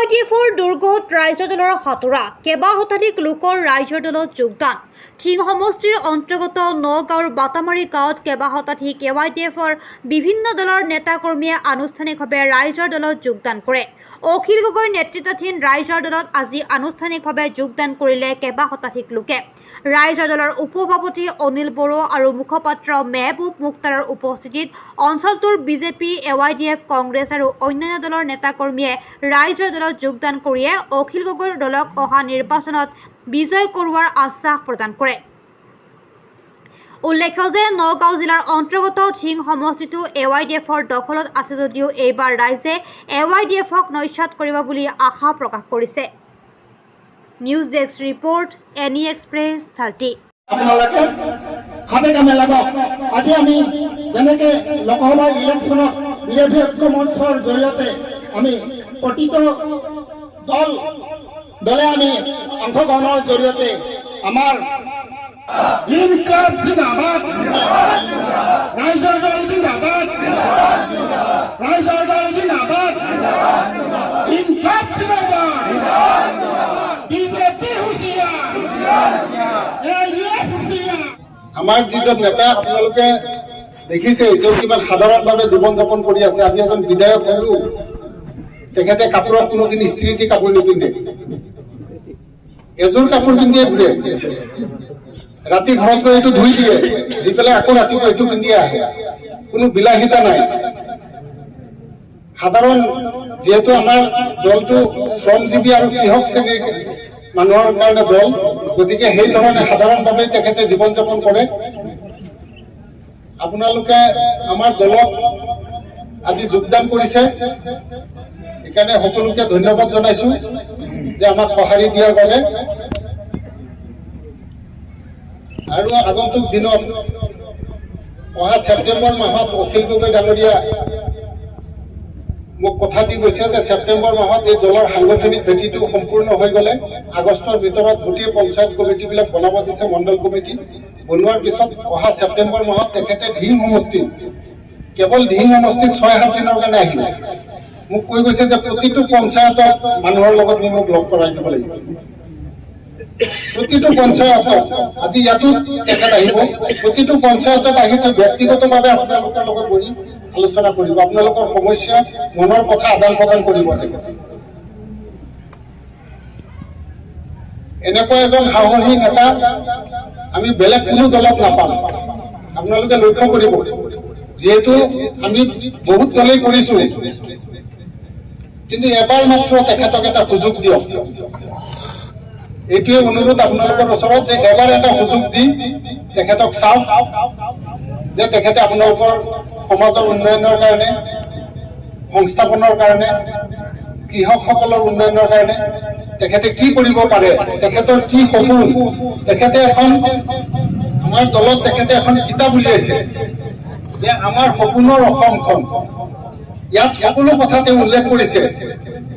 Y D এফৰ দুৰ্গত ৰাইজৰ দলৰ হাতোৰা। কেইবা শতাধিক লোকৰ ৰাইজৰ দলত যোগদান। ধিং সমষ্টিৰ অন্তৰ্গত নগাঁৱৰ বাটামাৰী গাঁৱত কেইবা শতাধিক এ ৱাই ডি এফৰ বিভিন্ন দলৰ নেতাকৰ্মীয়ে আনুষ্ঠানিকভাৱে ৰাইজৰ দলত যোগদান কৰে। অখিল গগৈৰ নেতৃত্বাধীন ৰাইজৰ দলত আজি আনুষ্ঠানিকভাৱে যোগদান কৰিলে কেইবা শতাধিক লোকে। ৰাইজৰ দলৰ উপসভাপতি অনিল বড়ো আৰু মুখপাত্ৰ মেহবুব মুক্তাৰৰ উপস্থিতিত অঞ্চলটোৰ BJP, A Y D F, Congress আৰু অন্যান্য দলৰ নেতাকৰ্মীয়ে ৰাইজৰ দলত যোগদান কৰিয়ে অখিল গগৈৰ দলক অহা নিৰ্বাচনত বিজয় কৰোৱাৰ আশ্বাস প্ৰদান কৰে। উল্লেখ্য যে নগাঁও জিলাৰ অন্তৰ্গত ধিং সমষ্টিটো এ ৱাই ডি এফৰ দখলত আছে যদিও এইবাৰ ৰাইজে এ ৱাই ডি এফক নস্যাৎ কৰিব বুলি আশা প্ৰকাশ কৰিছে। News desk report, NE Express 30. আপোনালোকে হাতে কামে লাগক। আজি আমি যেনেকে লোকসভা ইলেকশ্যনত বিৰোধী ঐক্য মঞ্চৰ জৰিয়তে আমি প্ৰতিটো দলে আমি অংশগ্ৰহণৰ জৰিয়তে আমাৰ ইনকিলাব জিন্দাবাদ! ৰাইজৰ দল জিন্দাবাদ! ৰাইজৰ দল জিন্দাবাদ! ইনকিলাব জিন্দাবাদ! বিজেপি হুঁচিয়াৰ! এআইডিএফ হুঁচিয়াৰ! আমাৰ যিজন নেতা, আপোনালোকে দেখিছে, তেওঁ কিমান সাধাৰণভাৱে জীৱন যাপন কৰি আছে। আজি এজন বিধায়ক হ'লেও তেখেতে কাপোৰত কোনোদিন ইস্ত্ৰি দি কাপোৰ নিপিন্ধে। এযোৰ কাপোৰ পিন্ধিয়ে ঘূৰে। ৰাতি ঘৰত গৈ এইটো ধুই দিয়ে, দি পেলাই আকৌ ৰাতিপুৱা এইটো পিন্ধিয়ে আহে। কোনো বিলাসিতা নাই। সাধাৰণ, যিহেতু আমাৰ দলটো শ্ৰমজীৱী আৰু কৃষক শ্ৰেণীৰ মানুহৰ কাৰণে দল, গতিকে সেই ধৰণে সাধাৰণভাৱে তেখেতে জীৱন যাপন কৰে। আপোনালোকে আমাৰ দলত আজি যোগদান কৰিছে, সেইকাৰণে সকলোকে ধন্যবাদ জনাইছো যে আমাক সঁহাৰি দিয়াৰ বাবে। আৰু আগন্তুক দিনত অহা ছেপ্টেম্বৰ মাহত অখিল গগৈ ডাঙৰীয়া মোক কথা দি গৈছে যে ছেপ্টেম্বৰ মাহত এই দলৰ সাংগঠনিক ভেটিটো সম্পূৰ্ণ হৈ গ'লে আগষ্টৰ ভিতৰত গোটেই পঞ্চায়ত কমিটিবিলাক বনাব দিছে। মণ্ডল কমিটি বনোৱাৰ পিছত অহা ছেপ্টেম্বৰ মাহত তেখেতে ধিং সমষ্টিত, কেৱল ধিং সমষ্টিত 6-7 দিনৰ কাৰণে আহিব। মোক কৈ গৈছে যে প্ৰতিটো পঞ্চায়তত মানুহৰ লগত নি মোক লগ কৰাই দিব লাগিব, প্ৰতিটো পঞ্চায়তত। আজি ইয়াতো তেখেত আহিব। প্ৰতিটো পঞ্চায়তত আহি তেওঁ ব্যক্তিগতভাৱে আপোনালোকৰ লগত বহি আলোচনা কৰিব, আপোনালোকৰ সমস্যা, মনৰ কথা আদান প্ৰদান কৰিব তেখেতে। এনেকুৱা এজন সাহসী নেতা আমি বেলেগ কোনো দলত নাপাম। আপোনালোকে লক্ষ্য কৰিব, যিহেতু আমি বহুত দলেই কৰিছো, কিন্তু এবাৰ মাত্ৰ তেখেতক এটা সুযোগ দিয়ক। এইটোৱে অনুৰোধ আপোনালোকৰ ওচৰত যে এবাৰ এটা সুযোগ দি তেখেতক চাওক যে তেখেতে আপোনালোকৰ সমাজৰ উন্নয়নৰ কাৰণে, সংস্থাপনৰ কাৰণে, কৃষকসকলৰ উন্নয়নৰ কাৰণে তেখেতে কি কৰিব পাৰে, তেখেতৰ কি সপোন। তেখেতে এখন আমাৰ দলত তেখেতে এখন কিতাপ উলিয়াইছে যে আমাৰ সপোনৰ অসমখন। ইয়াত সকলো কথা তেওঁ উল্লেখ কৰিছে,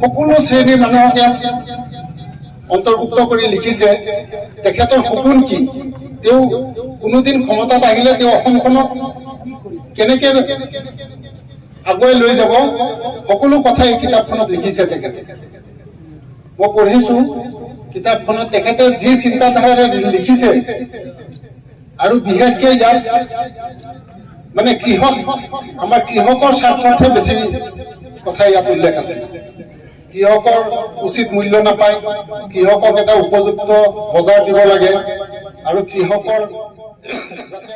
সকলো শ্ৰেণীৰ মানুহক ইয়াত অন্তৰ্ভুক্ত কৰি লিখিছে। তেখেতৰ সপোন কি, তেওঁ কোনোদিন ক্ষমতাত আহিলে তেওঁ অসমখনক কেনেকে আগুৱাই লৈ যাব, সকলো কথা এই কিতাপখনত লিখিছে তেখেতে। মই পঢ়িছো কিতাপখনত, তেখেতে যি চিন্তাধাৰাৰে লিখিছে আৰু বিশেষকে ইয়াত মানে কৃষক, আমাৰ কৃষকৰ স্বাৰ্থতহে বেছি কথা ইয়াত উল্লেখ আছে। কৃষকৰ উচিত মূল্য নাপায়, কৃষকক এটা উপযুক্ত বজাৰ দিব লাগে আৰু কৃষকৰ যাতে